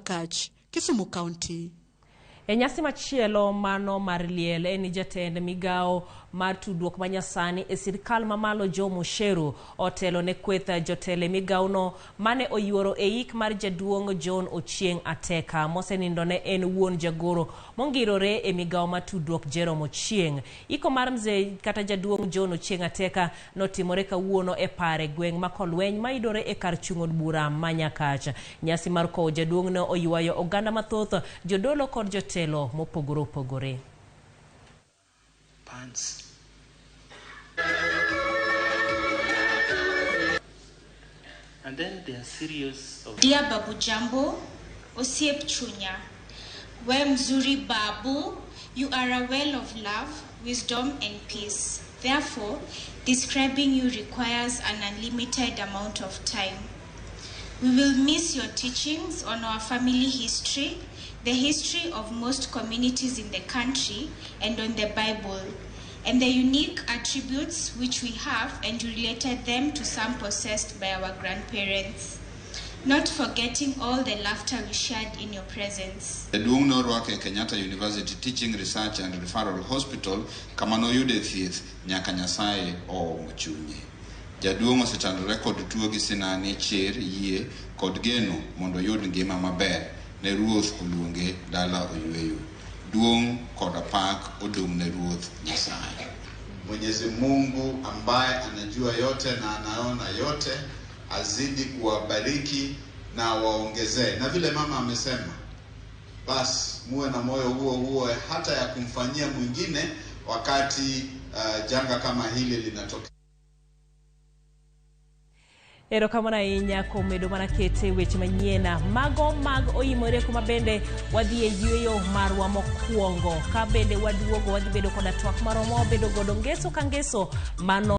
Nyakach, Kisumu County. E nyasi machielo mano mar liel en ni jatend migawo mar tudruok manyasani e sirkal mamalo Joe Mucheru otelo ne kweth jotelo e migawono mane oyuoro e ik mar jaduong' John Ochieng' Ateka mosenindo ne en wuon jagoro mongirore e migawo mar tudruok Jerome Ochieng'. Iko mar mzee kata jaduong' John Ochieng' Ateka notimore kawuono e par e gweng' ma Kolweny mayudore e kar chung' od bura ma Nyakach. Nyasi mar kowo jaduong' ne oywayo oganda mathoth, jodolo kod jotelo mopogore opogore. Pants. And then there are series of Dear Babu Jambo, Osiep Chunya, we mzuri Babu, you are a well of love, wisdom and peace. Therefore, describing you requires an unlimited amount of time. We will miss your teachings on our family history, the history of most communities in the country, and on the Bible, and the unique attributes which we have and related them to some possessed by our grandparents. Not forgetting all the laughter we shared in your presence. Jaduong' ne orwake e Kenyatta University Teaching Research and Referral Hospital kama noyude thieth nyaka Nyasaye oomo chunye. Jaduong' osechandore kod tuo gi sinani, chir, yie kod geno mondo oyud ngima maber ne Ruoth oluonge dala oyueyo. Duong' koda pak odong' ne Ruoth Nyasaye. Mwenyezi Mungu ambaye anajua yote na anaona yote azidi kuwabariki na waongezee. Na vile mama amesema, basi muwe na moyo huo huo hata ya kumfanyia mwingine wakati janga kama hili linatokea. Erokamano ahinya kuom medo mana kete weche manyien mago mag oimore kuma bende wadhi e yueyo marwa mokwongo ka bende waduogo wadhi bedo koda twak maromo wabedo godo ngeso ka ngeso mano.